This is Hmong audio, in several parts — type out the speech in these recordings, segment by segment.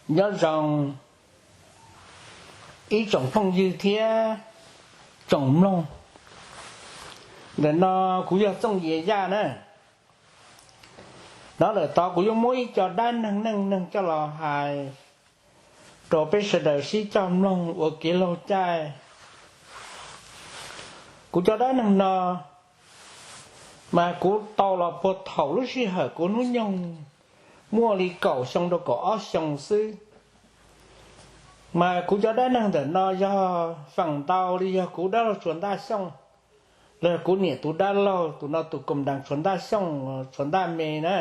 Nyob zoo ib tsoom phooj ywg thiab tsoom mloog. Ntawm no kuv yog Txooj Yias Yaj na. Hnub no tod kuv yuav muab ib co dab neeg neej neeg coj los hais rau peb sawv daws sib coj mloog ua kev laug caij. Kuv cov dab neeg no mas kuv tau los puag thaum lub sij hawm kuv hnub nyoog muaj li kaum xyoo rau kaum ob xyoo xwb. Mas kuv cov dab neeg ntawm no yog feem ntau li yog kuv dab laug Tshuas Ntaj Xyooj, los yog kuv niam tus dab laug tus no tus koom nraas Tshuas Ntaj Xyooj, Tshuas Ntaj Me na.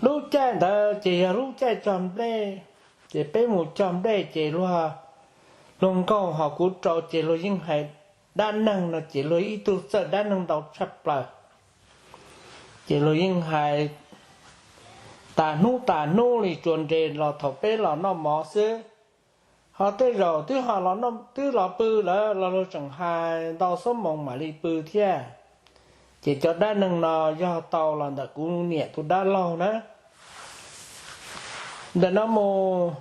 Lub caij ntawd ces yog lub caij cog nplej, ces peb mus cog nplej ces luag, luag nkaug ho kuv rau ces luag yeej hais dab neeg no ces luag ib tug txawj dab neeg ntau tshaj plaws. Ces luag yeej hais tas hnub tas hnub li tsuas nres los thaum peb los noj mov xwb. Ho tej zaum twb ho, twb los pw lawm los luag tseem hais ntau xuab moos mam li pw thiab. Ces cov dab neeg no yog tau los ntawm kuv niam tus dab laug na. Ntawm no mus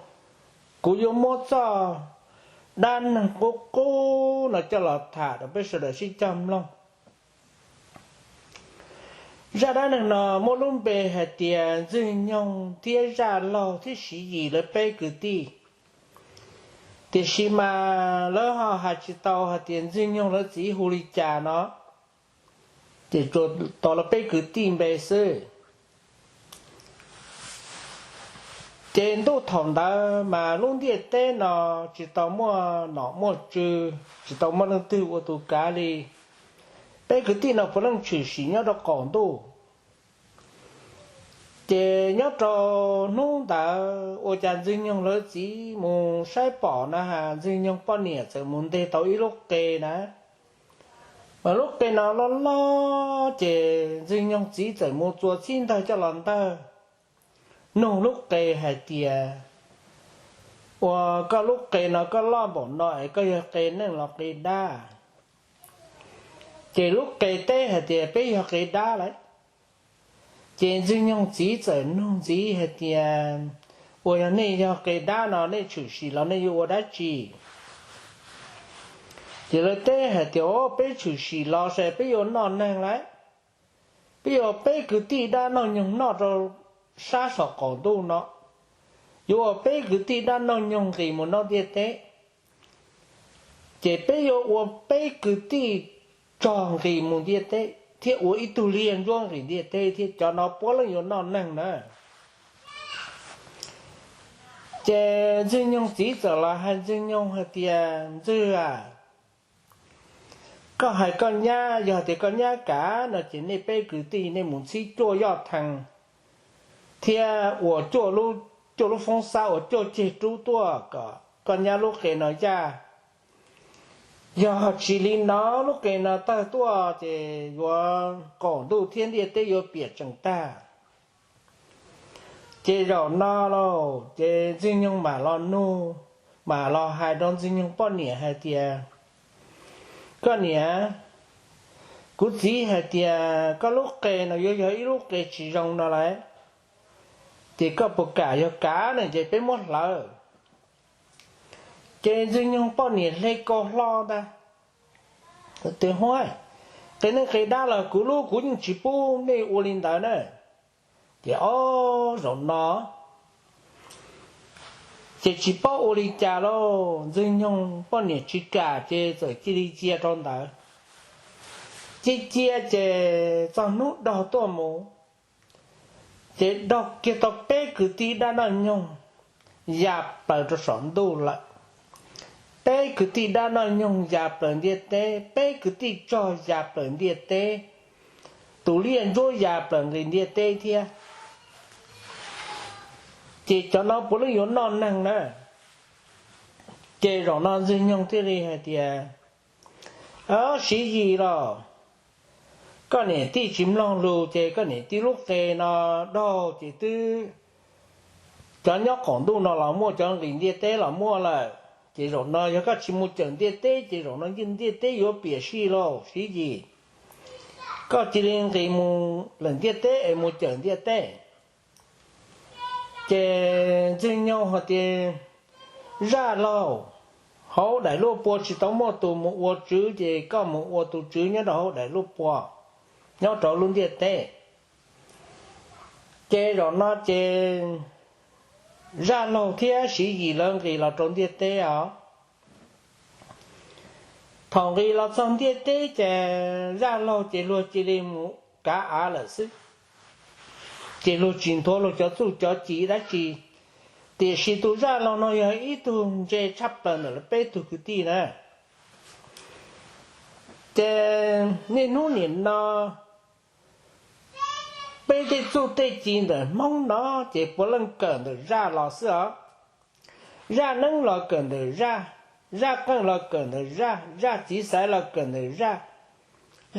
kuv yuav muab txoj dab neeg qub qub no coj los tham rau peb sawv daws sib cog mloog. Zaj dab neeg no muaj lub npe hais tias Ntxwg Nyoog thiab Zaj Laug thiab Siv Yis lawv peb kwv tij. Tiam sis mas lawv ho hais tsis tau hais tias Ntxwg Nyoog lawv txiv hu li cas no, ces tsuas tau lawv peb kwv tij npe xwb. Ces ntuj thaum ntawd mas lub ntiaj teb no tsis tau muaj nom muaj tswv, tsis tau muaj leej twg ua tus kav li. Peb kwv tij no puav leej tshwm sim nyob rau qaum ntuj. Ces nyob rau hnub ntawd ua cas Ntxwg Nyoog lawv txiv mus saib pom na has Ntxwg Nyoog poj niam txawm mus nteg tau ib lub qe na. Mas lub qe no loj loj ces Ntxwg Nyoog txiv txawm mus txua txhib ntawg coj los ntawg nug lub qe hais tias, ua koj lub qe no koj loj npaum no es koj yog qe neej los qe dab? Ces lub qe teb hais tias peb yog qe dab lawm. Ces Ntxwg Nyoog txiv txawm nug ntxiv hais tias, ua yog nej yog qe dab no nej tshwm sim los nej yuav ua dab tsi? Ces lawv teb hais tias, o peb tshwm sim los ces peb yuav noj neeg lawm. Peb yuav ua peb kwv tij dab noj nyoog noj rau sab saum qaum ntuj no, yuav ua peb kwv tij dab noj nyoog nqis mus noj ntiaj teb. Ces peb yuav ua peb kwv tij tsog nqis mus ntiaj teb thiab ua ib tug liaj ntsuab nqis ntiaj teb thiab cov no puav leej yuav noj neeg na. Ces Ntxwg Nyoog txiv txawm los hais Ntxwg Nyoog hais tias, Ntxwg a, koj hais koj nyab, yog tias koj nyab kav no ces nej peb kwv tij nej mus ntxhib cuaj yoj theej thiab ua cuaj lub foob xab ua cuaj ceg rub tuaj kom koj nyab lub qe no yaj. Yog tsis li no lub qe no tawg tuaj ces yuav qaum ntuj thiab ntiaj teb yuav piam tseem tag. Ces zaum no lauj ces Ntxwg Nyoog mam los nug, mam los hais rau Ntxwg Nyoog poj niam hais tias, koj niam, kuv txiv hais tias koj lub qe no yuav yog ib lub qe tsis zoo no lawm, ces koj puas kam? Yog kav no ces peb muab hlawv. Ces Ntxwg Nyoog poj niam hle kaus hlo ntag, tias, huab, qe neej qe dab los kuv lub, kuv yeej tsis pub nej ua li ntawd na. Ces ob zaum no ces tsis paub ua li cas lauj, Ntxwg Nyoog poj niam tsis kam ces txawm cia li cia rau ntawd. Cia cia ces txog hnub daug tuaj mus, ces daug kiag tau peb kwv tij dab noj nyoog ya plaws rau saum ntuj lawm. Peb kwv tij dab noj nyoog ya plaws ntiaj teb, peb kwv tij tsog ya plaws ntiaj teb, tus liaj ntsuab ya plaws nqis ntiaj teb thiab. Ces cov no puav leej yuav noj neeg na. Ces zaum no Ntxwg Nyoog thiaj li hais tias, Siv Yis los, koj niam tij tsis mloog lus ces koj niam tij lub qe no daug ces twb cov nyob qaum ntuj no los muaj, cov nqis ntiaj teb los muaj lawm. Ces zaum no yog koj tsis mus cawm ntiaj teb ces zaum no ntiaj teb yuav piam sij lauj Siv Yis. Koj cia li nqis mus lawm ntiaj teb es mus cawm ntiaj teb. Ces Ntxwg Nyoog hais tias, Zaj laug, hauv daim luaj pua tsis tau muaj tus mus ua tswv, ces koj mus ua tus tswv nyob rau hauv daim luaj pua, nyob rau lub ntiaj teb. Ces zaum no ces Zaj laug thiab Siv Yis lawv nqis los rau ntiaj teb os. Thaum nqis los txog ntiaj teb ces Zaj laug ces luag cia li mus kav av lawm xwb. Ces luag tsis nthuav luag cov txuj cov ci dab tsi, tiam sis tus Zaj laug no yog ib tug ntse tshaj plaws ntawm lawv peb tug kwv tij na. Ces niaj hnub nim no peb tej txuj tej ci ntawm Hmoob no ces puav leej kawm ntawm zaj los xwb os. Zaj neeb los kawm ntawm zaj, zaj qeej los kawm ntawm zaj, zaj txiv xaiv los kawm ntawm zaj,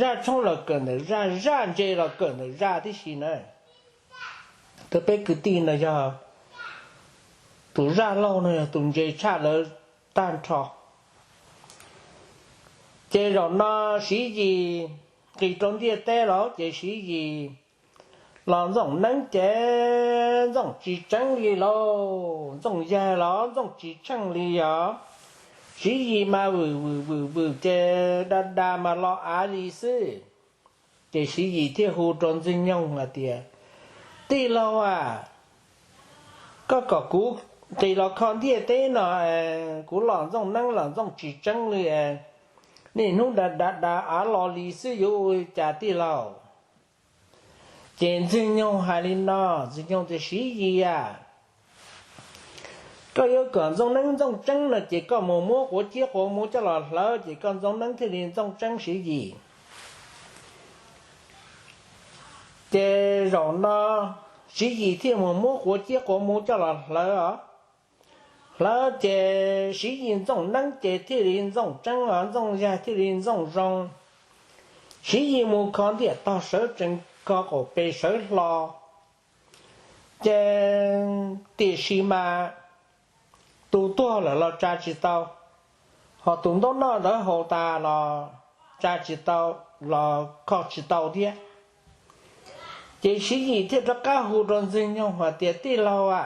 zaj tshoob los kawm ntawm zaj, zaj ntse los kawm ntawm zaj tib si na. Tus peb kwv tij no yog, tus Zaj laug no yog tus ntse tshaj lawv tag nrho. Ces zaum no Siv Yis nqis rau ntiaj teb los ces Siv Yis los ntxooj neeb ces ntxooj tsis tseeb li lauj, ntxooj yaig los ntxooj tsis tsheej li os. Siv Yis mas vwm vwm vwm vwm ces da da mas los av li xwb. Ces Siv Yis thiaj hu rau Ntxwg Nyoog hais tias, Tij laug a, koj kom kuv nqis los kho ntiaj teb no, kuv los ntxooj neeb los ntxooj tsis tseeb li, niaj hnub da da da av los li xwb yuav ua cas tij laug? Ces Ntxwg Nyoog hais li no, Ntxwg Nyoog tias, Siv Yis a, koj yuav kom ntxooj neeb ntxooj tseeb no ces koj mus muab quav ciab quav muv coj los hlawv ces koj ntxooj neeb thiaj li ntxooj tseeb Siv Yis. Ces zaum no Siv Yis thiaj mus muab quav ciab quav muv coj los hlawv os. Hlawv ces Siv Yis ntxooj neeb ces thiaj li ntxooj tseeb os, ntxooj yaig thiaj li ntxooj zoo. Siv Yis mus kho ntiam tog sawv tsees, kho qaum pes sawv hlo. Ces tiam sis mas tus tuag lawm los tsa tsis tau, ho tus ntaub noj ntawv haus tas los tsa tsis tau, los kho tsis tau thiab. Ces Siv Yis thiaj rov qab hu rau Ntxwg Nyoog hais tias, Tij laug a,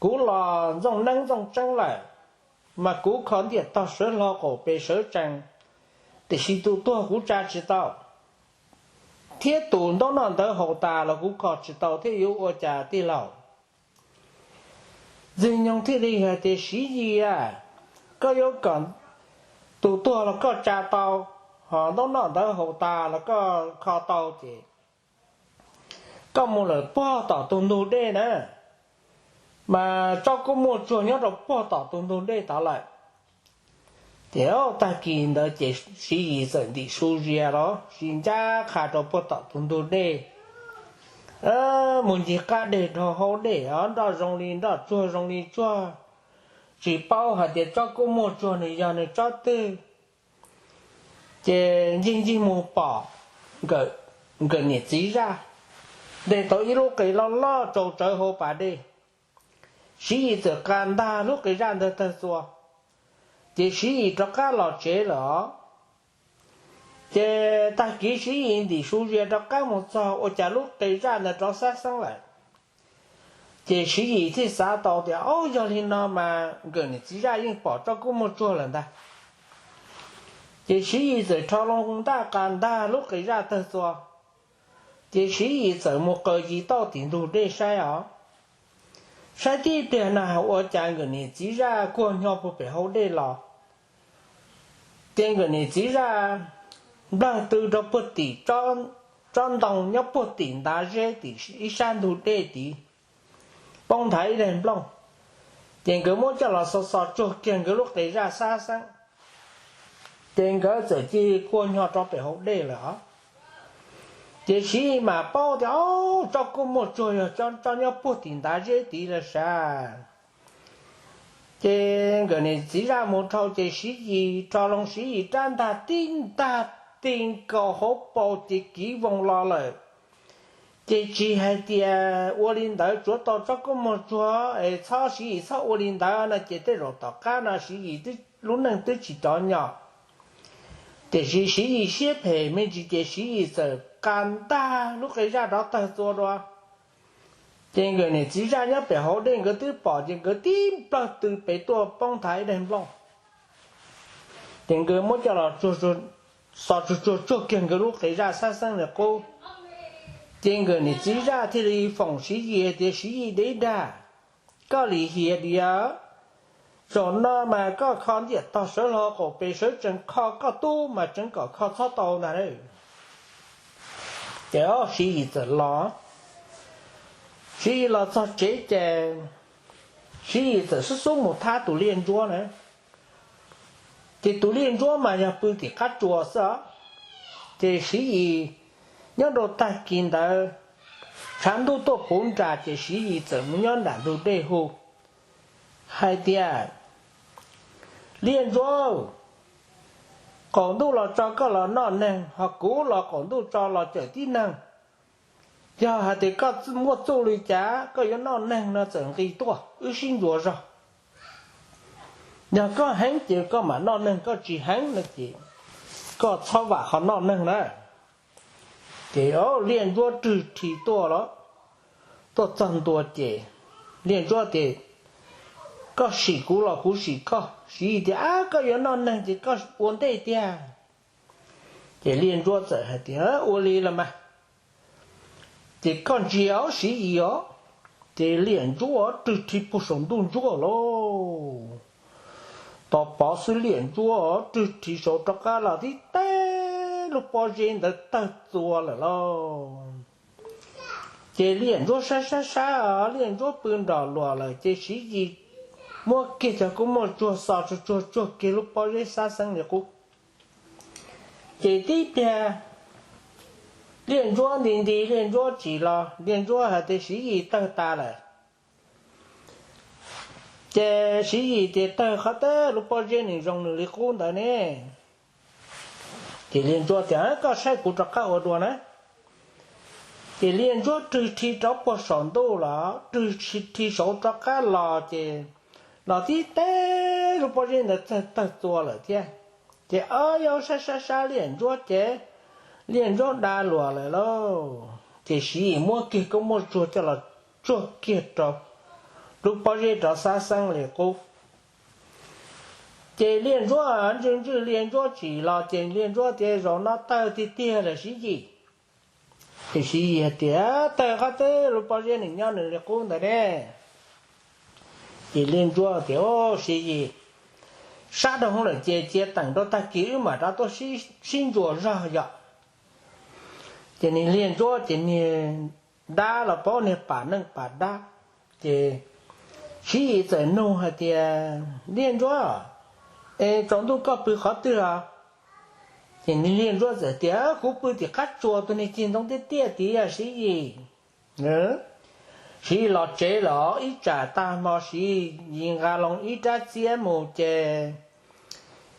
kuv los ntxooj neeb ntxooj tseeb lawm, mas kuv kho ntiam tog sawv hlo qaum pes sawv tsees, tiam sis tus tuag kuv tsa tsis tau, thiab tus ntaub noj ntawv haus tas los kuv kho tsis tau thiab, yuav ua cas tij laug? Ntxwg Nyoog thiaj li hais tias, Siv Yis a, koj yuav kom tus tuag los koj tsa tau, ho ntaub noj ntawv haus tas los koj kho tau ces koj mus lawm puag tom tus ntug dej na, mas tsob kub muaj tsuag nyob rau puag tom tus ntug dej tod lawm. Ces tag kis ntawd ces Siv Yis txawm ntim su zias los sis ncaj qha rau puag tom tus ntug dej, mus ncig qab deg dhau hauv dej os, nroj zoo li nroj tsuag zoo li tsuag, tsis paub hais tias tsob kub muaj tsuag nws yog nws tsob twg. Ces ncig ncig mus pom nkawm niam txiv zaj ntes tau ib lub qe loj loj tsau tsawv hauv pas dej. Siv Yis txawm qa ntag lub qe zaj ntawd tawg txua, ces Siv Yis rov qab los tsev lawm os. Ces tag kis Siv Yis ntim su zias rov qab mus txog ua cas lub qe zaj ntawd rov xab xeeb lawm. Ces Siv Yis thiaj xav tau tias, Au, yog li no mas nkawm niam txiv zaj yeej pom tsob kub muaj tsuag lawm ntag. Ces Siv Yis txawm rho loo ntaj qa ntag lub qe zaj tawg txua, ces Siv Yis txawm mus qaws yis tauj tim ntug dej saib os. Saib tib pliag na ua cas nkawm niam txiv zaj kuag nyo puag pem hauv dej los. Ces nkawm niam txiv zaj nplawg tw rau puag tim tsob ntoo nyob puag tim ntav zeb tim ib sab ntug dej tid, poob nthav ib daig nplooj. Ces nkawd muab coj los xo xo tsuag kiag nkawd lub qe zaj xab xeeb, ces nkawd txawm cia li kuag nyo rau pem hauv dej lawm os. Ces Siv Yis mam paub tias, Au, tsob kub muaj tsuag yog tsob nyob puag tim ntav zeb tid lawm sav. Ces nkawm niam txiv zaj mus dhau ces Siv Yis rho loo Siv Yis rab ntag tib ntag ti nkaus hauv paus ces kiv voo los lawm. Ces tsis hais tias ua li ntawd tsuav tau tsob kub muaj tsuag es txhob Siv Yis txhob ua li ntawd no ces tej zaum tom qab no Siv Yis lub neej twb tsis cov nyo. Tiam sis Siv Yis siab phem me ntsis ces Siv Yis txawm qa ntag lub qe zaj rov tawg txua dua. Ces nkawd niam txiv zaj nyob pem hauv dej nkawd twb pom ces nkawd tib nplawg tw pem tuaj poob nthav ib daig nplooj. Ces nkawd muab coj los tsuag, xo tsuag tsuag tsuag kiag nkawd lub qe zaj xab xeeb li qub. Ces nkawd niam txiv zaj thiaj li foom Siv Yis tias, Siv Yis deb dag, koj lim hiam diam. Zaum no mas koj kho ntiam tog sawv hlo qaum pes sawv tsees kho koj tub mas tseev kom kho txhob tau ntag lauj. Ces Siv Yis txawm los, Siv Yis los txog tsev ces Siv Yis txawm xub xub mus thab tus Liaj Ntsuab na. Ces tus Liaj Ntsuab mas yog pw tim qab tsuas xwb os. Ces Siv Yis nyob rau tag kis ntawd, tshav ntuj tuaj puv nras ces Siv Yis txawm mus nyob nram ntug dej hu hais tias, Liaj Ntsuab, qaum ntuj los tso koj los noj neeg, ho kuv los qaum ntuj tso los cawm tib neeg. Yog hais tias koj muaj txuj li cas koj yuav noj neeg no txawm nqis tuaj wb sib ntsuas zog. Yog koj heev ces koj mam noj neeg, koj tsis heev no ces koj txhob vam qhov noj neeg na. Ces Liaj Ntsuab rwg rhi tuaj los, tuaj txog ntua ces Liaj Ntsuab tias, Koj sim kuv los kuv sim koj. Siv Yis tias, Ab, koj yuav noj neeg ces koj ua ntej tiag. Ces Liaj Ntsuab txawm hais tias, Ua li los mas, ces koj ntsia Siv Yis os. Ces Liaj Ntsuab rwg rhi puag saum ntuj ntsuab lauj. Tos pov xwb Liaj Ntsuab rwg rhi saud rov qab los tib teg lub pob zeb ntawd tawg txua lawm lauj. Ces Liaj Ntsuab sab sab sab, Liaj Ntsuab pw nrom luas lawm ces Siv Yis muab kiag cov kub muaj tsuag xo tsuag tsuag tsuag kiag lub pob zeb xab xeeb li qub. Ces tib pliag Liaj Ntsuab nti nti Liaj Ntsuab tsim los Liaj Ntsuab hais tias Siv Yis tawg tas lawm. Ces Siv Yis tias tawg qhov twg lub pob zeb nws zoo nws li qub ntawd ne. Ces Liaj Ntsuab tias koj saib kuv rov qab ua dua na. Ces Liaj Ntsuab rwg rhi rov puag saum ntuj los rwg rhi saud rov qab los ces los tib teg lub pob zeb ntawd txawg tawg txua lawm thiab. Ces ob yau sab sab sab Liaj Ntsuab ces Liaj Ntsuab da luas lawm lauj. Ces Siv Yis muab kiag koob muaj tsuag coj los tsuag kiag rau lub pob zeb rov xab xeeb li qub. Ces Liaj Ntsuab ntswj ntswj Liaj Ntsuab tsim los ces Liaj Ntsuab tias zaum no tawg tiag tiag lawm Siv Yis. Ces Siv Yis hais tias tawg qhov twg lub pob zeb nws nyob nws li qub ntawd ne. Ces Liaj Ntsuab tias Siv Yis, sab rau hauv lawm ces cia teem rau tag kis wb mam rov tuaj sib ntsuas zog yom. Ces niag Liaj Ntsuab ces niag dab los paub niag pam neej pam dab. Ces Siv Yis txawm nug hais tias Liaj Ntsuab, es tsaus ntuj koj pw qhov twg os? Ces niag Liaj Ntsuab txawm tias kuv pw tim qab tsuas tus niag cig ntoo tiaj tiaj tid Siv Yis. Siv Yis los tsev lawm ib tsam tag hmo Siv Yis nqa loo ib rab txiab mus ces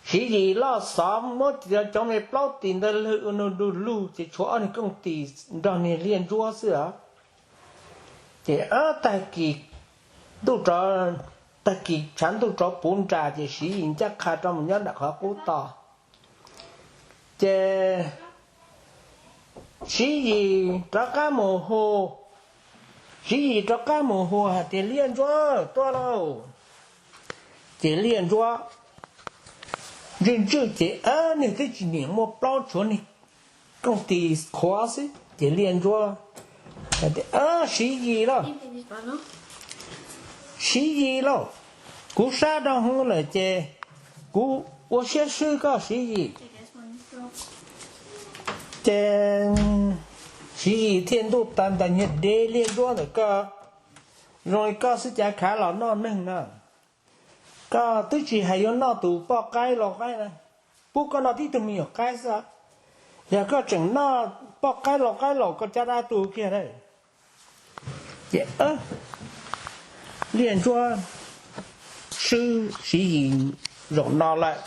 Siv Yis loj xov muab cov me plaub tis ntawd lwg ua nug du lug ces tshuav ob niag kooj tis nrog niag Liaj Ntsuab xwb os. Ces tag kis ntuj, tag kis tshav ntuj rov puv nras ces Siv Yis ncaj qha rov mus nyob nram qhov qub tos. Ces Siv Yis rov qab mus hu, Siv Yis rov qab mus hu hais tias Liaj Ntsuab tuaj lauj. Ces Liaj Ntsuab ntswj ntswj ces niag twb tsis nyiam muaj plaub tshuav niag kooj tis qhuav xwb ces Liaj Ntsuab hais tias Siv Yis lauj, Siv Yis lauj, kuv sab rau hauv lawm ces kuv ua siab swb koj Siv Yis. Ces Siv Yis thiaj ntuj tas ntawm niag dev Liaj Ntsuab ntawm koj, zoo li koj xwb cas khav los noj neeg na. Koj twb tsis hais yuav noj tus poj qaib lau qaib na, pub koj noj tib tug me nyuam qaib xwb. Yog koj tseem noj poj qaib lau qaib los koj cab dab tuag kiag na. Ces Liaj Ntsuab swb Siv Yis zaum no lawm.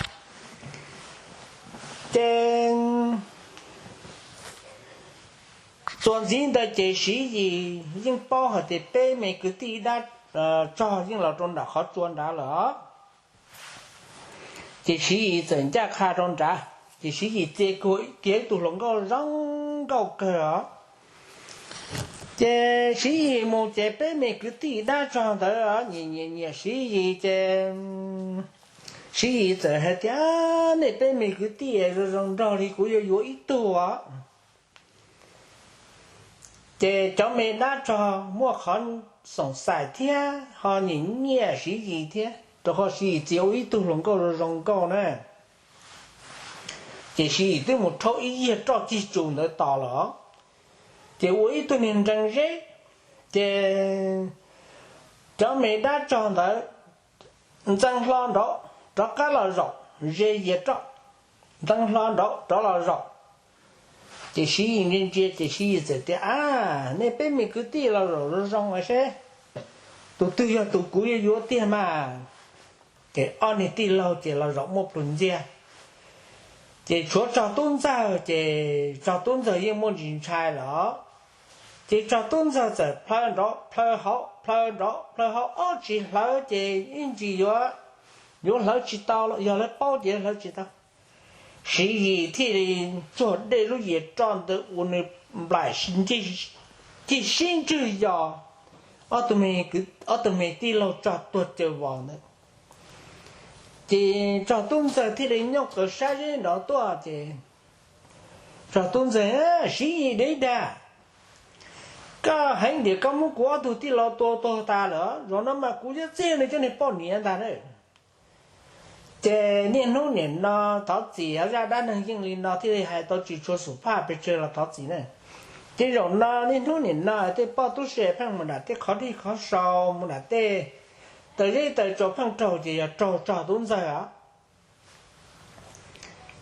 Ces txuas ntxiv ntawd ces Siv Yis yeej paub hais tias peb me kwv tij dab tsog yeej los rau nram qhov tsua nrad lawm os. Ces Siv Yis txawm ncaj qha rau nrad, ces Siv Yis txia kiag ib tug hluas nkauj zoo nkauj kawg os. Ces Siv Yis mus ces peb me kwv tij dab tsog ntawd nyiam nyiam nyiam Siv Yis ces Siv Yis txawm hais tias, nej peb me kwv tij zoo zoo nraug li kuv yuav yuav ib tug os. Ces cov me dab tsog muaj qhov xoom xais thiab ho nyiam nyiam Siv Yis thiab, rau qhov Siv Yis txia ua ib tug hluas nkauj zoo zoo nkauj na. Ces Siv Yis twb mus rhaub ib yiag roj cig tsus ntawd tos lawm, ces ua ib tug niag nrees zeb, ces cov me dab tsog ntawd ntxeev hlo nraud rov qab los zaum ze yias roj, ntxeev hlo nraud rov los zaum. Ces Siv Yis ntsia ntsia ces Siv Yis txawm tias, a, nej peb me kwv tij los zaum zoo zoo seb tus twg yog tus kuv yuav yuav tiag mas. Ces ob niag tij laug ces los zaum muaj plhus ntxiag. Ces tshuav Tsog Tub Ntxawg, ces Tsog Tub Ntxawg yeej muaj ntsis ntshai lawm. Ces Tsog Tub Ntxawg txawm plhaw nraud plhaw hauv, plhaw nraud plhaw hauv ob tsis hlawv ces ib ntsis yuav, yuav hlawv tsis tau los yog lawv paub ces hlawv tsis tau. Siv Yis thiaj li tsuag dej lub yias roj ntawd ua nws nplaim cig sib ntswg yos, ob tug me tij laug Tsog tuag caws vos ntawd. Ces Tsog Tub Ntxawg thiaj li nyooj kaws sab zeb nrov tuaj ces Tsog Tub Ntxawg, Siv Yis dev dag, koj heev tias koj muab kuv ob tug tij laug tua tuag tas lawm, zaum no mas kuv yuav txiag nws cov niag poj niam ntag na. Ces niaj hnub nim no thov txim, zaj dab neeg yeej li no thiaj li hais tau tsis tshua xum phaj pes tsawg los thov txim na. Ces zaum no niaj hnub nim no tej poj tub se pheej mus nram tej qhov dij qhov sau, mus nram tej taws zeb taws tsaus pheej raug ces yog raug Tsog Tub Ntxawg os.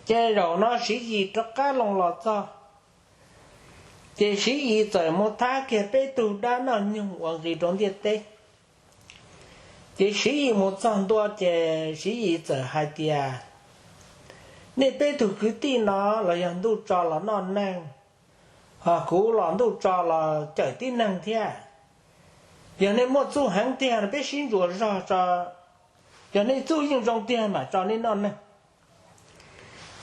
Ces zaum no Siv Yis rov qab loo los txog, ces Siv Yis txawm mus thab kiag peb tug dab noj nyoog uas nqis rau ntiaj teb. Ces Siv Yis mus txog ntua ces Siv Yis txawm hais tias, nej peb tug kwv tij no los yog ntuj tso los noj neeg, ho kuv los ntuj tso los cawm tib neeg thiab. Yog nej muaj txuj heev tiag no peb sib ntsuas zog tso, yog nej txuj yeej zoo tiag mam tso nej noj neeg.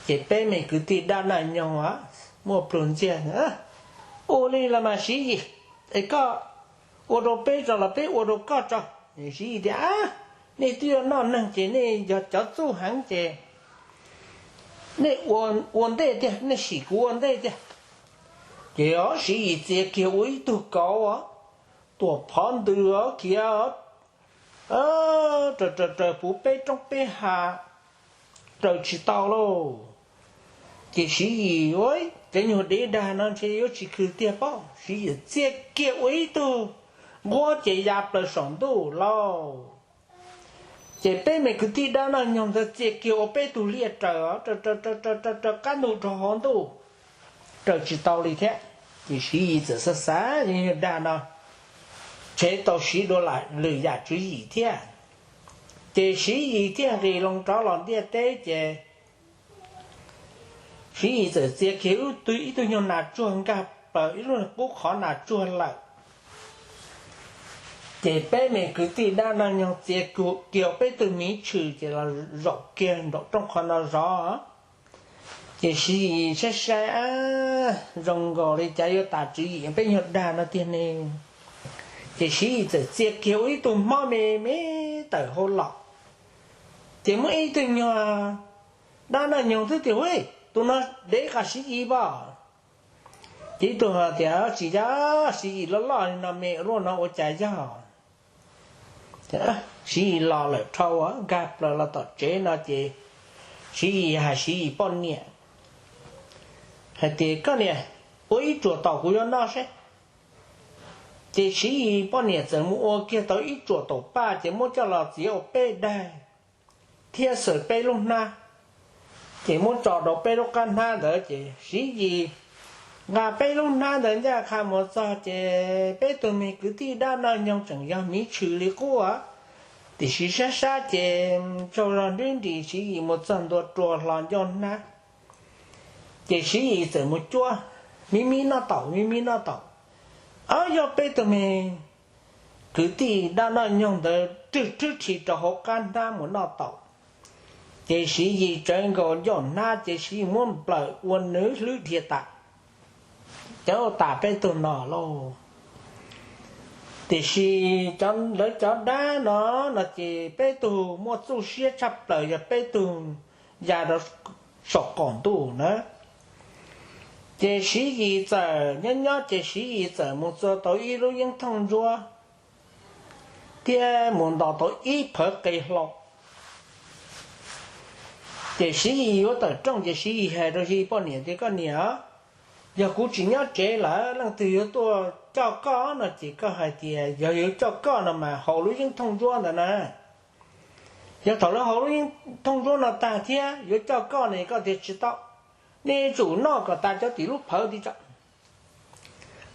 Ces peb me kwv tij dab noj nyoog muaj plhus ntxiag, ua li los mas Siv Yis, es koj ua rau peb tso los peb ua rau koj tso. Siv Yis tias, nej twb yuav noj neeg ces nej yog cov txuj heev ces nej ua ntej tiag, nej sim kuv ua ntej tiag. Ces Siv Yis txia kiag ua ib tug kauv, tuam phov ntws khiav raws raws raws puv peb roob peb hav, raws tsis tau lauj. Ces Siv Yis, cov nyuag dev dag no ntshe yuav tsis khwv tiag pob. Siv Yis txia kiag ua ib tug nquab ces ya plaws saum ntuj lauj. Ces peb me kwv tij dab noj nyoog ntawd txia kiag ua peb tug liaj raws, raws raws raws qab ntug rau hauv ntuj, raws tsis tau li thiab. Ces Siv Yis txawm xav xav, yog dag no ntshe tau siv dua lwm yam tswv yim thiab. Ces Siv Yis thiaj nqis loo rov los ntiaj teb ces Siv Yis txawm txia kiag ib tug nyuag nas tsuag nkag plaws ib lub qub qhov nas tsuag lawm. Ces peb me kwv tij dab noj nyoog txia kiag peb tug miv tshwm ces los zaum kiag nraum rooj qhov no zov. Ces Siv Yis saib saib, zoo nkaus li cas yuav tas tswv yim peb nyuag dag no tiag ne. Ces Siv Yis txawm txia kiag ua ib tug hmob me me tawm hauv los. Ces muaj ib tug nyuag dab noj nyoog twb tias, tus no dev qas Siv Yis pom. Ces ib tug tias, tsis yog, Siv Yis loj loj li no me luaj no ua cas yog. Siv Yis los lawm dhau nkag plaws los tom tsev no ces Siv Yis hais Siv Yis poj niam hais tias, koj niam, ua ib tsuam taum kuv yuav noj seb. Ces Siv Yis poj niam txawm mus ua kiag tau ib tsuam taum paj ces muab coj los txiav ua peb daig thiab xaws peb lub hnab. Ces muab tso rau peb lub qab hnab ntawd ces Siv Yis nqa peb lub hnab ntawd ncaj qha mus txog ces peb tug me kwv tij dab noj nyoog tseem yog miv tshwm li qub. Tiam sis sab sab ces tsaug zog nrib nris Siv Yis mus txog ntua rua hlo ncauj hnab. Ces Siv Yis txawm mus cuab, miv miv noj taum, miv miv noj taum. Ab, yog peb tug me kwv tij dab noj nyoog ntawd rwg rhwb rhi rau hauv qab hnab mus noj taum. Ces Siv Yis tsawv nkaus ncauj hnab ces Siv Yis muab nplawm ua nws hlwb dhia tas. Ces tas peb tug no lauj. Tiam sis lawv cov dab no no ces peb tug muaj txuj siab tshaj plaws yog peb tug ya rau saum qaum ntuj na. Ces Siv Yis txawm nyob nyob ces Siv Yis txawm mus txua tau ib lub yeeb thooj ntsuab thiab mus ntaus tau ib phawv qe hlau. Ces Siv Yis yuav tawm rooj ces Siv Yis hais rau Siv Yis poj niam tias, Koj niam, yog kuv tsis nyob tsev lawm leej twg yuav tuaj coj koj no ces koj hais tias yog yuav coj koj no mas haus lub yeeb thooj ntsuab ntawd na. Yog thaum lawv haus lub yeeb thooj ntsuab no tag thiab yuav coj koj no koj tias tsis tau, nej yuav tsum noj kom tas cov tim lub phawv ti tso.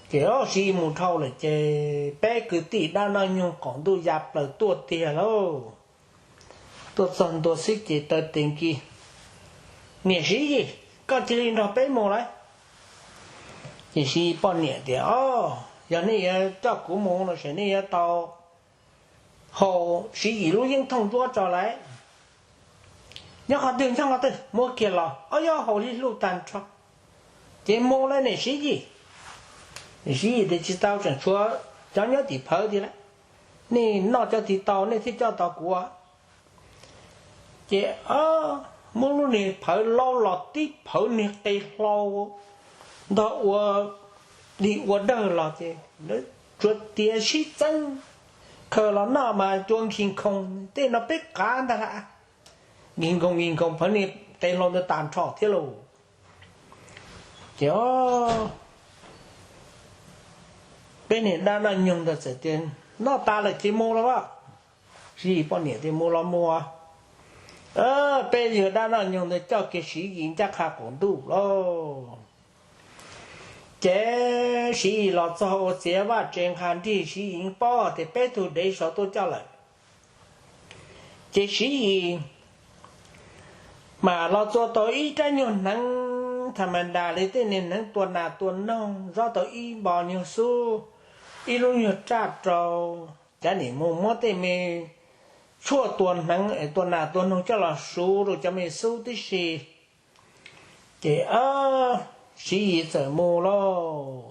Ces Siv Yis mus dhau lawm ces peb kwv tij dab noj nyoog qaum ntuj ya plaws tuaj tiag lauj. Tuaj txog ntua xwb ces taw tes nkis, Niam Siv Yis, koj cia li nrog peb mus lauj. Ces Siv Yis poj niam tias, O, yog nej yuav coj kuv mus no ces nej yuav tau haus Siv Yis lub yeeb thooj ntsuab tso lauj. Nyob qhov twg, nyob qhov twg, muab kiag los. O, yog haus li hluj tag nrho. Ces mus lauj niam Siv Yis. Niam Siv Yis tias, Tsis tau, tseem tshuav cov nyob tim phawv tiag lauj. Nej noj cov tid tau nej thiaj coj tau kuv. Ces muab lub niag phawv laub los tib phawv niag qe hlau ntog ua dig ua dawg los ces tsuas tias sib txeeb khaws los noj mas cua nkig nkhoos, tej no peb qav ntag lauj. Nkig nkhoos nkig nkhoos phawv niag qe hlau ntawd tas nrho thiab lauj. Ces peb niag dab noj nyoog ntawd txawm tias, Noj tas lawm ces mus los as. Siv Yis poj niam tias, Mus los mus. Peb yawg dab noj nyoog ntawd coj kiag Siv Yis ncaj qha qaum ntuj lauj. Ces Siv Yis los txog ua txiav vaj tsev nqa nrig, Siv Yis paub tias peb tug dev sawv tuaj coj lawm. Ces Siv Yis mam los txua tau ib rab nyuag hneev tham ma das li tej niag hneev tua nas tua noog, zov tau ib npo nyuag xub, ib lub nyuag raj rau, cav nim mus muab tej me tshuaj tua hneev, tua nas tua noog coj los suv rau cov me xub tib si. Ces Siv Yis txawm mus lauj.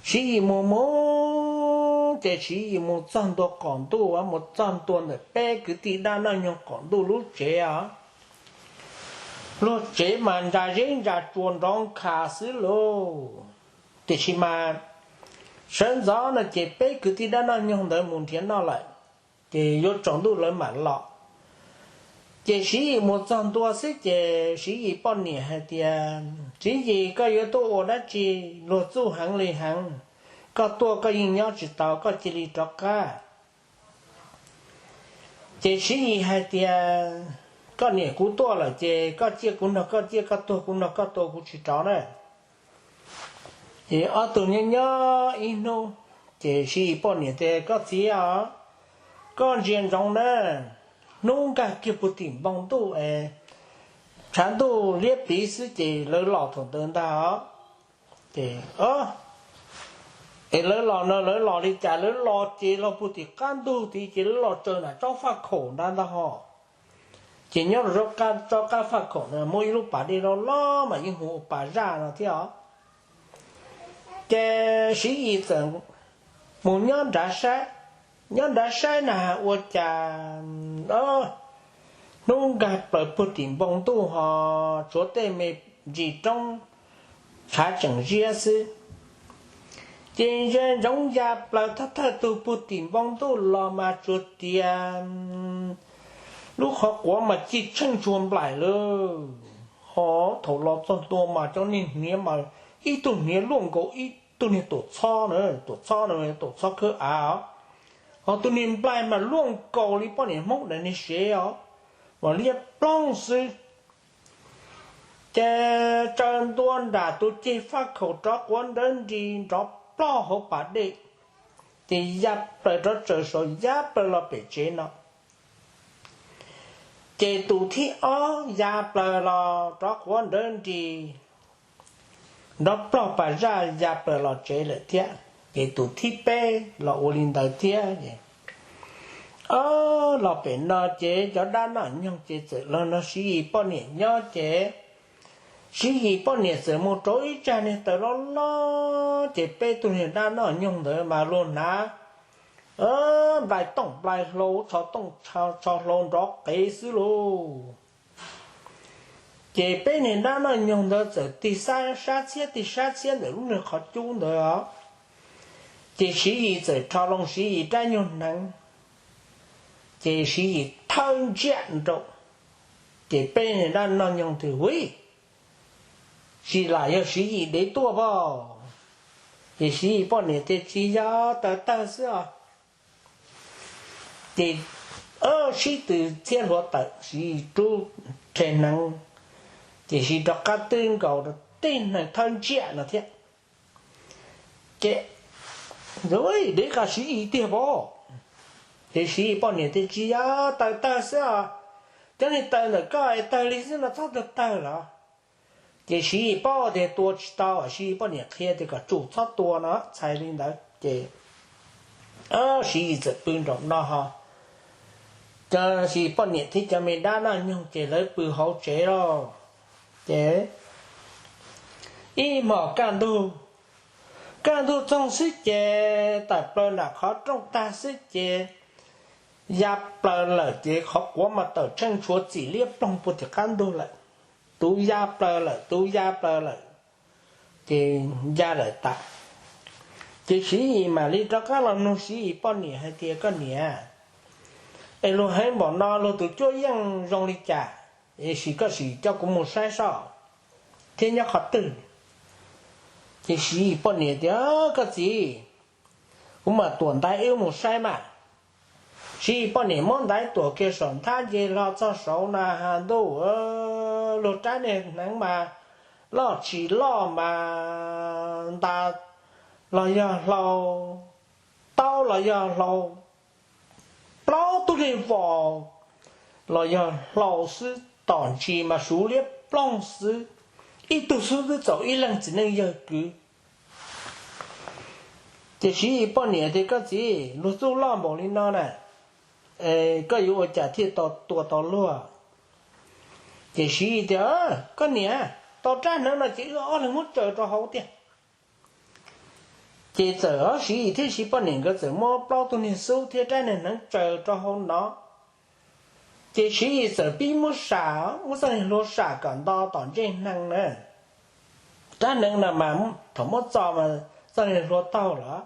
Siv Yis mus mus ces Siv Yis mus txog ntua qaum ntuj, mus txog ntua ntawm peb kwv tij dab noj nyoog qaum ntuj lub tsev os. Luag tsev mas ntsa zeb ntsa tsua nrov nkhav xwb lauj. Tiam sis mas sawv ntxov no ces peb kwv tij dab noj nyoog ntawd mus nrhiav noj lawm, ces yuav tsaus ntuj lawv mam los. Ces Siv Yis mus txog ntua xwb ces Siv Yis poj niam hais tias, Siv Yis, koj yuav tuaj ua dab tsi? Luag txuj heev li heev, koj tuaj koj yeej nyob tsis tau, koj cia li rov qab. Ces Siv Yis hais tias, Koj niam, kuv tuaj lawm ces koj ciaj kuv nrog koj ciaj, koj tuag kuv nrog koj tuag, kuv tsis rov na. Ces ob tug nyob nyob ib hnub, ces Siv Yis poj niam tias, Koj txiv os, koj ntsia ntsoov na, hnub nkag kiag puag tim npoo ntuj es tshav ntuj liab pliv xwb ces lawv los thaum ntawd ntag os. Ces es lawv los no lawv los li cas? Lawv los ces los puag tim qab ntug tid ces lawv los tsaws nram tsob faj khaum nrad ntag hos. Ces nyob rau tsob qab faj khaum na muaj ib lub pas dej loj loj mas yeej hu ua pas zaj no thiab os. Ces Siv Yis txawm mus nyob nrad saib, nyob nrad saib na ua cas hnub nkag plaws puag tim npoo ntuj ho tshuav tej me ntsis roob tshav tseem ziab xwb. Ces ntsia ntsoov ya plaws thawj thawj tug puag tim npoo ntuj los mas tsuas tias lub qhov quav mas ci tsheej tsuag nplaim lawm. Ho thaum los txog ntua mas cov niag hniav mas ib tug hniav luaj nkaus ib tug niag tuam txhob na, tuam txhob na, tuam txhob khawb av os. Ho tus niag nplaig mas luaj nkaus li poj niam Hmoob daim niag sev os, mas liab ploog xwb. Ces tsaws ntua nram tus ceg faj khaum rov quav nrawv nris nrov ploj hauv pas dej, ces ya plaws rov tsaws saud ya plaws los pem tsev no. Ces tus thib ob ya plaws los rov quav nrawv nris nrov ploj pas zaj ya plaws los tsev lawm thiab. Ces tus thib peb los ua li ntawd thiab. Los pem no ces cov dab noj nyoog ces txawm los nrog Siv Yis poj niam nyob ces Siv Yis poj niam txawm mus rauv ib tsag niag taws loj loj ces peb tug niag dab noj nyoog ntawd mas luag hnav nplai tooj nplai hlau, tsho tooj tsho hlau nrov qev xwb lauj. Ces peb niag dab noj nyoog ntawd txawm tig sab txhiab tig sab txhiab ntawm lub niag qhov cub ntawd os. Ces Siv Yis txawm rho loo Siv Yis rab nyuag hneev, ces Siv Yis thawb ntsiaj nraum. Ces peb niag dab noj nyoog tias, Ui, tsis lam yog Siv Yis dev tuaj pob? Ces Siv Yis poj niam tias, Tsis yog, taws tawg xwb os. Ces sib tw txhiab hluav taws, Siv Yis rub rhe hneev, ces Siv rov qab twb nkaus rau tej hneev thawb ntsiaj no thiab. Ces, Ui, dev qas Siv Yis tiag pob? Ces Siv Yis poj niam tias, Tsis yog, taws tawg xwb os. Cov niag taws ntawm koj es tawg li xwb no txhob tawg tawg los? Ces Siv Yis paub tias tua tsis tau, Siv Yis poj niam qhia tias kom tsum txhob tua no, txhais li ntawd ces Siv Yis txawm pw nraum no ho. Cov Siv Yis poj niam thiab cov me dab noj nyoog ces lawv pw hauv tsev lauj. Ces ib hmos kaj ntug, kaj ntug txoog xwb ces tawm plaws nram qhov rooj tag xwb ces ya plaws lawm ces qhov quav mas tawm tsheej tshuav txim liab ploog puag tim qab ntug lawm. Tus ya plaws lawm, tus ya plaws lawm, ces ya lawm tas. Ces Siv Yis mam li rov qab los nug Siv Yis poj niam hais tias, Koj niam, es luag heev npaum no luag tus cuab yeej zoo li cas? Es sim koj sim coj kuv mus saib soj thiab nyob qhov twg? Ces Siv Yis poj niam tias, Koj txiv, kuv mam tuam ntaiv wb mus saib mas. Siv Yis poj niam muab ntaiv tuam kiag saum nthab nce hlo txog saud na has ntuj, luag rab niag hneev mas loj tsis loj mas ntas los yog hlau, taub los yog hlau, plaub tug li vos los yog hlau xwb, tom ntsis mas suv liab ploog xwb, ib tug xub twb txaus ib leeg txiv neej yawg kwv. Ces Siv Yis poj niam tias, Koj txiv, luag txuj loj npaum li no na, koj yuav ua cas thiaj tau tua tau luag? Ces Siv Yis tias, Koj niam, tau rab hneev no ces wb ob leeg muab tsaws rau hauv tiag. Ces txawm Siv Yis thiab Siv Yis poj niam nkawd txawm muab plaub tug niag xub thiab rab niag hneev tsaws rau hauv no. Ces Siv Yis txawm pib muab sam, muab txoj niag hlua sam kom nto tom ntsej hneev na. Rab hneev no mas thaum muab txo mas txoj niag hlua taug lawm,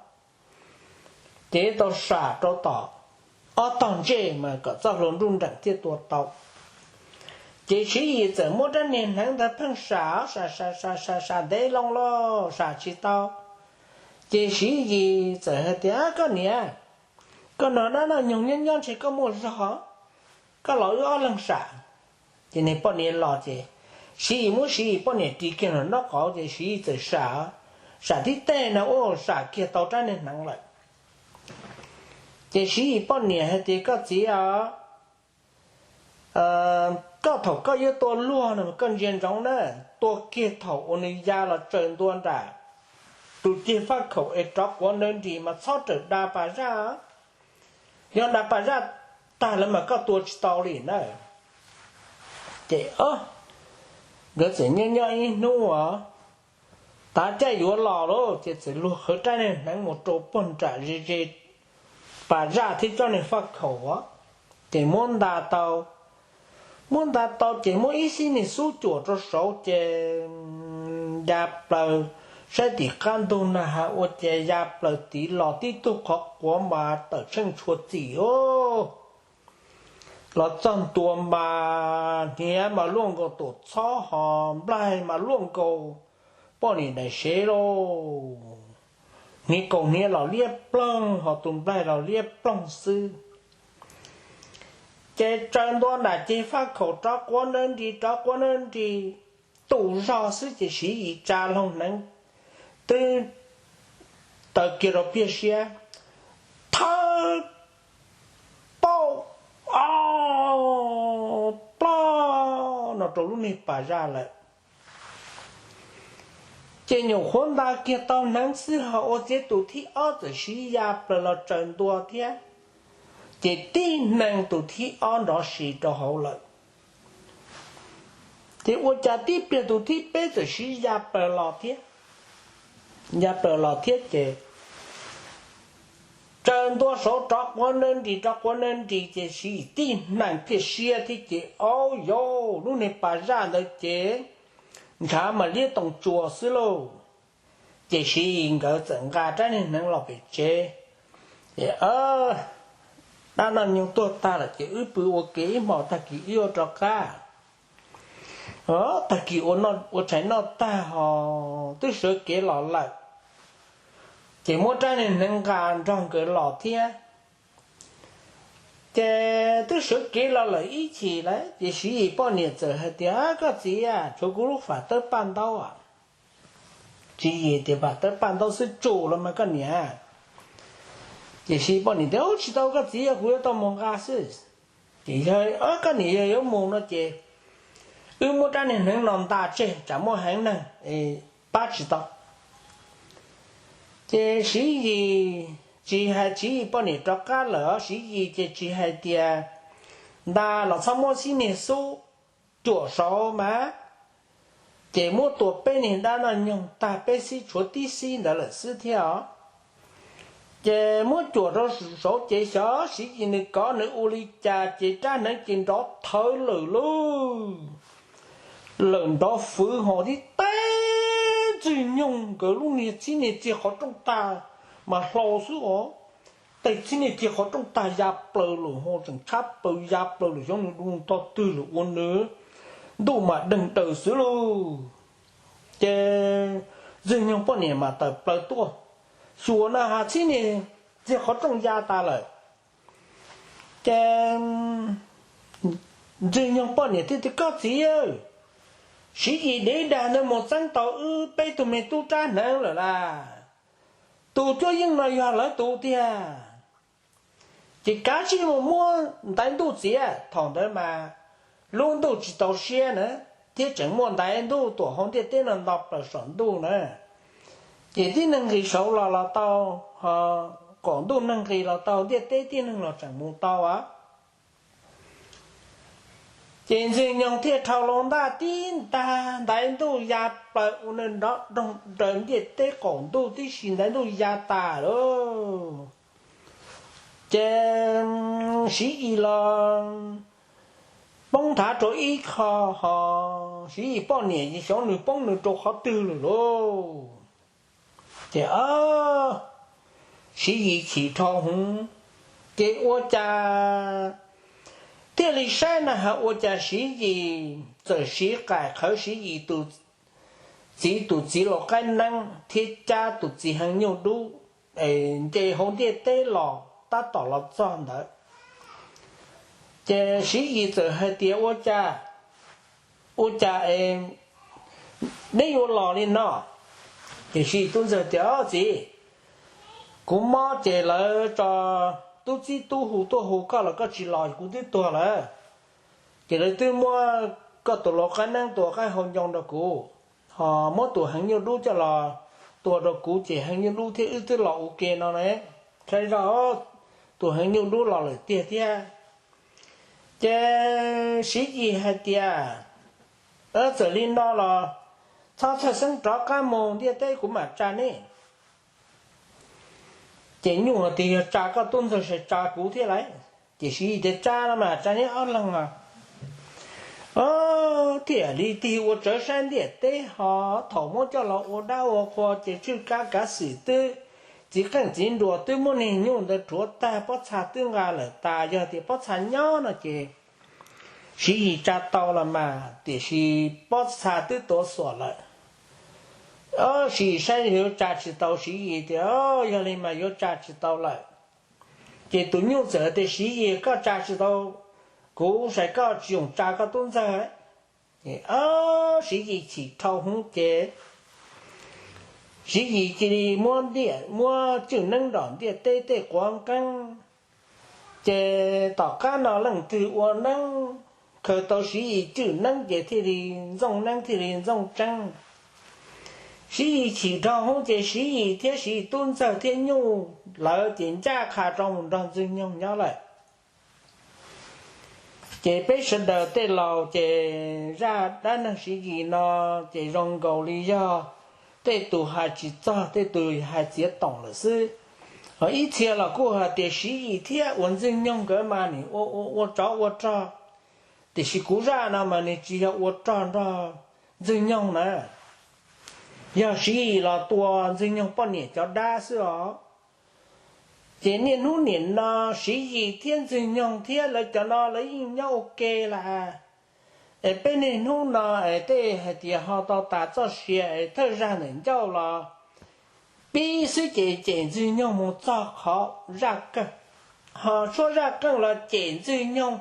ces tau sam rau tom ob tog ntsej mas kom txoj hlua nruj nreem thiaj tua tau. Ces Siv Yis txawm muab rab niag hneev ntawd pheej sam, sam sam sam sam ntev loo los sam tsis tau. Ces Siv Yis txawm hais tias, Koj niam, koj no dab noj nyoog nyob nyob ntshe koj muaj zog, koj los wb ob leeg sam. Ces niag poj niam los ces Siv Yis muab Siv Yis poj niam ris kiag nram nraub qaum ces Siv Yis txawm sam, sam tib teg no ua sam kiag tau rab niag hneev lawm. Ces Siv Yis poj niam hais tias, Koj txiv os, koj thaum koj yuav tua luag no koj ntsia ntsoov na, tua kiag thaum uas nws ya los tsaws ntua nram tus ceg faj khaum es rov quav ntawv nris mas txhob rawm da pas zaj. Yog da pas zaj tag lawm mas koj tua tsis tau li na. Ces nkawd txawm nyob nyob ib hnub os, tav caij yuav los lauj, ces txawm luag qhwv rab niag hneev mus rau puag nram ze ze pas zaj thiab tsob niag faj khaum os. Ces muab nta tau, muab nta tau ces muab ib xib niag xub cuam rau saud ces ya plaws saib tim qab ntug na has ua cas ya plaws tid los tib tug qhov quav mas tawm tsheej tshuav txim os. Los txog ntua mas hniav mas luaj nkaus tus txhob ho nplaig mas luaj nkaus poj niam daim sev lauj. Hniav kaus hniav los liab ploog ho tus nplaig los liab ploog xwb. Ces tsaws ntua nram ceg faj khaum rov quav ntawv nris rov quav ntawv nris, tus zog xwb ces Siv Yis tsa loo hneev twb taw kiag rau piaj siab, thawb pauj, o, ploj no rau lub niag pas zaj lawm. Ces nyuam qhuav nta kiag tau hneev xwb ho ua ciav tus thib ob txawm siv ya plaws los tsaws ntua thiab. Ces tib neeg tus thib ob nrov si rau hauv lawm. Ces ua cas tib pliag tus thib peb txawm siv ya plaws los thiab. Ya plaws los thiab ces tsaws ntua saud rov quav nws nris rov quav nws nris ces Siv Yis tib hneev thiaj siab thiab ces, au yau, lub niag pas zaj ntawd ces ntshav mas liab toos tsuas xwb lauj. Ces Siv Yis nkawd txawm nqa rab niag hneev los pem tsev. Ces, dab noj nyoog tuag tag lawm ces wb pw ua ke ib hmos, tag kis wb yuav rov qab. Tag kis ua tshais noj tag hos twb sawv kev los lawm, ces muab rab niag hneev nqa nrog nkawd los thiab. Ces twb sawv kev los lawm ib chim lawm ces Siv Yis poj niam txawm hais tias, koj txiv, tshuav kuv lub fam tawb paj ntaub. Siv Yis tias, fam tawb paj ntaub xwb tsum los mas koj niam. Ces Siv Yis poj niam tias, tsis tau koj txiv, yog kuv yuav tau mus nqa xwb. Ces yog koj niam yog yuav mus no ces wb muab rab niag hneev no nta tseg, tsam muaj heev neeg pab tsis tau. Ces Siv Yis tsis hais, Siv Yis poj niam rov qab lawm, Siv Yis ces tsis hais tias nta los txhob muab xib niag xub cuam saud mas, ces muab tua peb niag dab noj nyoog tag, peb xib tshuav tib xib ntawd lawm xwb thiab os. Ces muab cuam rau saud ces xyov Siv Yis nws kov nws ua li cas ces rab hneev ces nrov thawv lawm lauj. Lawm nrov fwv hos tib teb Ntxwg Nyoog nkawd lub niag xib niag txiag qhov rooj tag mas hlau xwb os. Tej xib niag txiag qhov rooj tag ya plaws lawm hos tseem tshab plaws ya plaws lawm, xyov nws du tog twg lawm ua nws ntuj mas deeg daws xwb lauj. Ces Ntxwg Nyoog poj niam mas tawm plaws tuaj xyuas na has xib niag txiag qhov rooj ya tas lawm. Ces Ntxwg Nyoog poj niam thiaj tias, koj txiv, Siv Yis dev dag ntawd mus txeeb tau wb peb tug me tub rab hneev lawm las. Tus cuab yeej no yog lawv tus tiag. Ces kav tsij mus muab ntaiv ntuj txiav. Thaum ntawd mas lub ntuj tsis tau siab na, thiab tseem muaj ntaiv ntuj tuam hauv ntiaj teb no nto plaws saum ntuj na. Ces tib neeg nqis saud los los tau, ho qaum ntuj neeg nqis los tau, ntiaj teb tib neeg los tseem mus tau a. Ces Ntxwg Nyoog thiaj rhau hlo ntaj tib ntag, ntaiv ntuj ya plaws ua nws nrov doog raws ntiaj teb qaum ntuj tib si, ntaiv ntuj ya tas lauj. Ces Siv Yis los poob nthav rau ib qho, ho Siv Yis poj niam xyov nws poob nws rau qhov twg lawm lauj. Ces Siv Yis chim dhau hwv, ces ua cas thiaj li saib na has ua cas Siv Yis txawm siv qam qhawv Siv Yis tus txiv, tus txiv laus qaib neeb thiab cab tus txiv heev nyuj dub nce hauv ntiaj teb los tab tom los txog ntawd. Ces Siv Yis txawm hais tias, ua cas, ua cas es neb yuav los li no? Ces Siv Yis tub ntxawg tias, txiv, kuv mob ces lawv tso tub txib tub hu tuaj hu koj los koj tsis los kuv twb tuag lawm. Ces lawv twb muab koj tus laus qaib neeb tua qaib hau ncoo rau kuv, ho muab tus heev nyuj dub coj los tua rau kuv ces heev nyuj dub thiab wb twb los ua ke no ne. Saib zoj, tus heev nyuj dub los lawm tiag thiab. Ces Siv Yis hais tias, txawm li no los txhob txhawj xeeb, rov qab mus ntiaj teb kuv mam tsa neb. Ces nyuj hais tias, yog tsa koj tub ntxawg ces tsa kuv thiab lauj. Ces Siv Yis tias, tsa los mas tsa neb ob leeg os. Thiaj li tig ua tsawv saib ntiaj teb ho thaum muab coj los ua dab ua qhua ces tswj kab kav xwm twb, txiv qeej txiv nruas twb muab niag nyuj ntawd rhuav tag, pob txha twb nqa lawm tas, yog tias pob txha nyob no ces Siv Yis tsa tau los mas, tiam sis pob txha twb tuav xuam lawm. Siv Yis saib yuav tsa tsis tau, Siv Yis tias, yog li mas yuav tsa tsis tau lawm. Ces tus nyuj txawm tias, Siv Yis, koj tsa tsis tau kuv sai, koj tsis yoog tsa koj tub ntxawg. Siv Yis chim dhau hwv ces Siv Yis cia li muab ntiaj, muab tswj neeb nrog ntiaj teb tej quav nqeeb. Ces tom qab no leej twg ua neeb khaws tau Siv Yis tswj neeb ces thiaj li ntxooj neeb thiaj li ntxooj tseeb. Siv Yis chim dhau hwv ces Siv Yis thiab Siv Yis tub ntxawg thiab nyuj lawv ces ncaj qha rov mus nrog Ntxwg Nyoog nyob lawm. Ces peb sawv daws tej laus ces zaj dab neeg Siv Yis no ces zoo nkaus li yog tej tus hais tsis txog, tej tus hais txiav toom lawm xwb. Ho ib txhia los kuj hais tias Siv Yis thiab uas Ntxwg Nyoog nkawd mas nim ua ua ua tsov ua rog, tiam sis kuv zaj no mas nws tsis yog ua rog nrog Ntxwg Nyoog na, yog Siv Yis los tua Ntxwg Nyoog poj niam cov dab xwb os. Ces niaj hnub nim no Siv Yis thiab Ntxwg Nyoog thiab lawv cov no lawv yeej nyob ua ke lawm. Es peb niaj hnub no es tej hais tias ho tau tas txoj sia es thawj zag ntawm ncauj los pib xwb ces cem Ntxwg Nyoog mus txog qhov zaj qeej, ho tshuab zaj qeej los cem Ntxwg Nyoog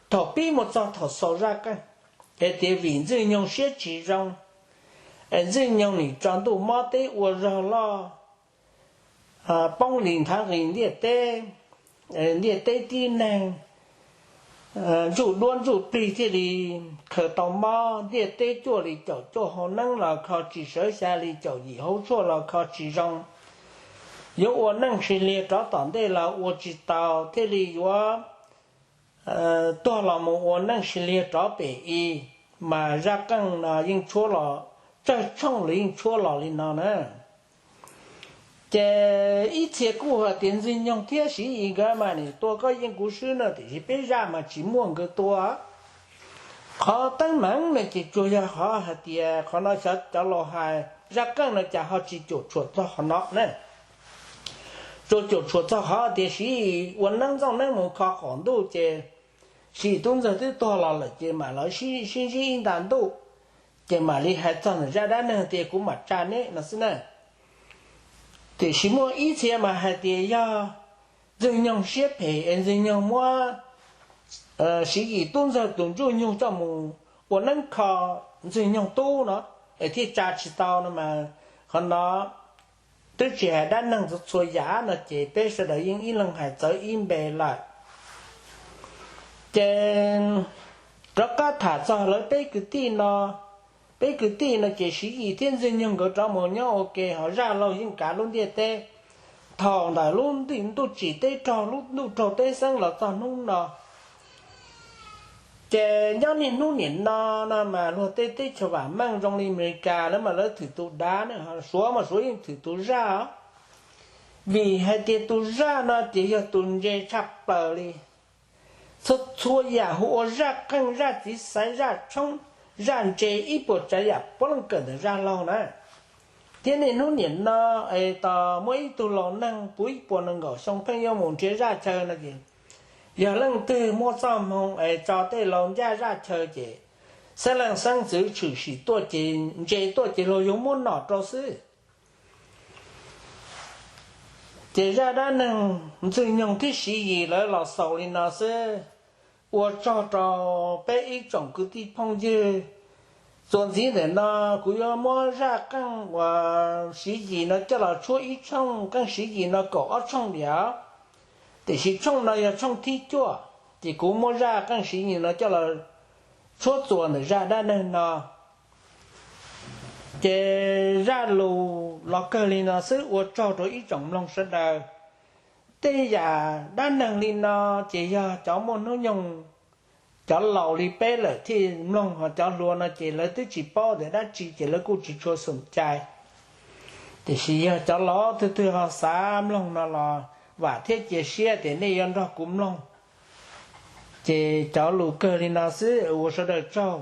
thaum pib mus txog thaum xaus zaj qeej, es tias vim Ntxwg Nyoog siab tsis zoo, es Ntxwg Nyoog nim tso ntuj mob teb ua zog loj, poob li nthav nqis ntiaj teb, ntiaj teb tib neeg ntsuj duab ntsuj plig thiaj li khaws tau mob, ntiaj teb cuaj li caum cuaj hauv neeb los kho tsis sawv, xya li caum yim hauv tshuaj los kho tsis zoo, yuav ua neej sib liag rov tom ntej los ua tsis tau thiaj li yuav tuag los mus ua neej sib liag rov pem i. Mas zaj qeej no yeej tshuab los, tsawg tshooj los yeej tshuab los li no na. Ces ib txhia kuj hais tias Ntxwg Nyoog thiab Siv Yis nkawd mas nim tua koj yeej kuv swb na, tiam sis peb zaj mas tsis muaj nkawd tua. Qhov teeb meem no ces tsuas yog qhov hais tias qhov no xyov cov laus hais zaj qeej no cas ho tsis cuam tshuam txog qhov no na. Tsuas cuam tshuam txog qhov tias Siv Yis ua neeb ntxooj neeb mus kho qaum ntuj ces Siv Yis tub ntxawg twb tuag los lawm ces mam los sib ntsib ib nta ntuj, ces mam li hais txog ntawm zaj dab neeg tias kuv mam tsa neb no xwb na. Tiam sis muaj ib txhia mas hais tias yog Ntxwg Nyoog siab phem es Ntxwg Nyoog muab Siv Yis tub ntxawg tus ntsuj nyug coj mus ua neeb kho Ntxwg Nyoog tub no es thiaj tsa tsis tau no mas, qhov no twb tsis hais dab neeg txhua txhua yam no ces peb sawv daws yeej ib leeg hais txawv ib npe lawm. Ces rov qab tham txog lawv peb kwv tij no, peb kwv tij no ces Siv Yis thiab Ntxwg Nyoog nkawd rov mus nyob ua ke, ho zaj laug yeej kav lub ntiaj teb thaum ntawm lub ntuj tsim teb raug, lub ntuj raug teb xeeb los txog hnub no. Ces nyob niaj hnub nim no no mas luag tej teb chaws vam meej zoo li Amelikas lawv mas lawv thwm tus dav ne, Suav mas Suav yeej thwm tus zaj os. Vim hais tias tus zaj no ces yog tus ntse tshaj plaws li. Txhua txhua yam hu ua zaj qeej, zaj txiv xaiv, zaj tshoob, zaj ntse, ib puas tsav yam puav leej kawm ntawm zaj laug na. Thiab niaj hnub nim no es tos muaj ib tug laus neeg puv ib puas nees nkaum xyoo pheej yuav mus nrhiav zaj chaw no ces yog leej twg muaj txoj hmoo es tso tej laus ncaj zaj chaw ces xeeb leej xeeb ntxwv tshwm sim tuaj ces ntse tuaj ces luag yuav muab nom rau xwb. Ces zaj dab neeg Ntxwg Nyoog thiab Siv Yis lawv los xaus li no xwb. Ua tsaug rau peb ib tsoom kwv tij phooj ywg. Txuas ntxiv ntawm no kuv yuav muab zaj qeej uas Siv Yis no coj los tshuab ib tshooj, qeej Siv Yis no kaum ob tshooj diam, tiam sis tshooj no yog tshooj thib cuaj, ces kuv muab zaj qeej Siv Yis no coj los tshuab txuas ntawm zaj dab neeg no. Ces zaj lus los kawg li no xwb, ua tsaug rau ib tsoom mloog sawv daws. Tej yam dab neeg li no ces yog cov muaj hnub nyoog, cov laus li peb lawm thiaj mloog, ho cov hluas no ces lawv twb tsis paub tias dab tsi ces lawv kuj tsis tshua xum cai. Tiam sis yog cov laus twg twg ho xav mloog no los vam thiab cia siab tias nej yuav nrog kuv mloog. Ces cov lus kawg li no xwb, ua sawv daws tsaug.